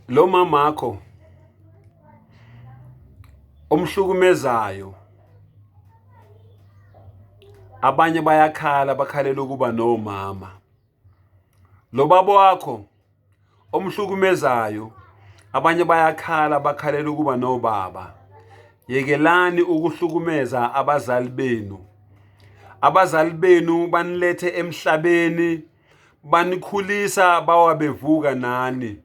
Lo mamakho omhlukumezayo, abanye bayakhala, bakhalela ukuba nomama. Lo baba wakho omhlukumezayo, abanye bayakhala, bakhalela ukuba nobaba. Yekelani ukuhlukumeza abazali benu. Abazali benu banilethe emhlabeni, banikhulisa, bawa bevuka nani.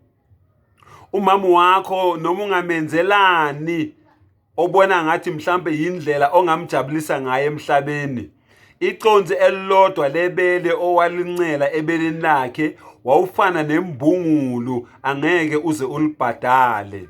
Umama wakho noma ungamenzelani obona ngathi mhlambe yindlela ongamjabulisa ngayo emhlabeni, iconsi elilodwa lebele owalincela ebeleni lakhe wawufana nembungulu, angeke uze ulibhadale.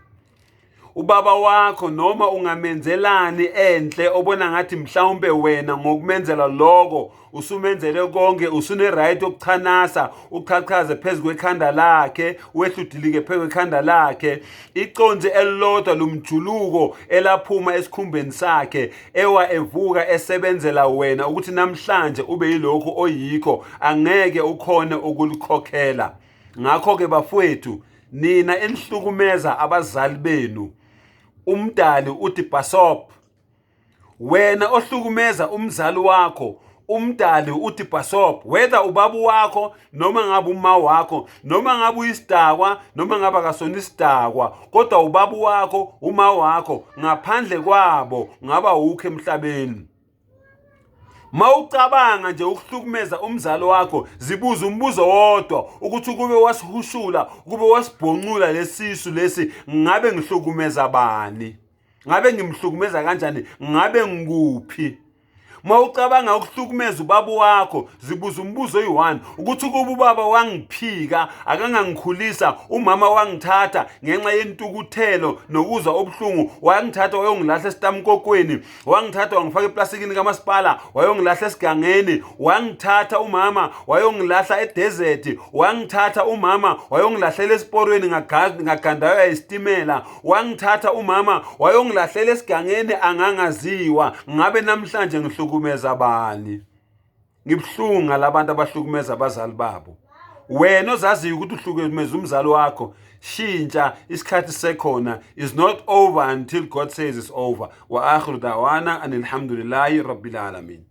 Ubaba wakho noma ungamenzelani enhle obona ngathi mhlawumbe wena ngokumenzela lokho usumenzele konke, usune-right yokuchanasa uchachaze phezu kwekhanda lakhe, wehludilike phezu kwekhanda lakhe. Iconsi elilodwa lomjuluko elaphuma esikhumbeni sakhe ewa evuka esebenzela wena ukuthi namhlanje ube yilokhu oyikho, angeke ukhone ukulikhokhela. Ngakho-ke bafowethu, nina enihlukumeza abazali benu, umdali uthi bhasop. Wena ohlukumeza umzali wakho, umdali uthi bhasop, whether ubaba wakho noma ngabe uma wakho, noma ngabe uyisidakwa noma ngabe akasona isidakwa, kodwa ubaba wakho, uma wakho, ngaphandle kwabo ngaba wukho emhlabeni. Mawucabanga nje ukuhlukumeza umzali wakho, zibuza umbuzo wodwa ukuthi ukube wasihushula, ukube wasibhoncula lesisu lesi, ngabe ngihlukumeza bani? Ngabe ngimhlukumeza kanjani? Ngabe ngikuphi? Mawucabanga ukuhlukumeza ubaba wakho, zibuza umbuzo oyi-one ukuthi ukuba ubaba wangiphika, akangangikhulisa, umama wangithatha ngenxa yentukuthelo nokuzwa ubuhlungu, wangithatha wayongilahla esitamkokweni, wangithatha wangifaka eplastikini kamasipala, wayongilahla esigangeni, wangithatha umama wayongilahla edesert, wangithatha umama wayongilahlela esiporweni, ngagandaywa isitimela, wangithatha umama wayongilahlela esigangeni angangaziwa, ngabe namhlanje ngihlukumeza bani? Ngibuhlungu ngalabantu abahlukumeza abazali babo. Wena ozaziyo ukuthi uhlukumeza umzali wakho, shintsha, isikhathi sekhona. Is not over until God says it's over. Wa akhiru da'wana anilhamdulillahi rabbil alamin.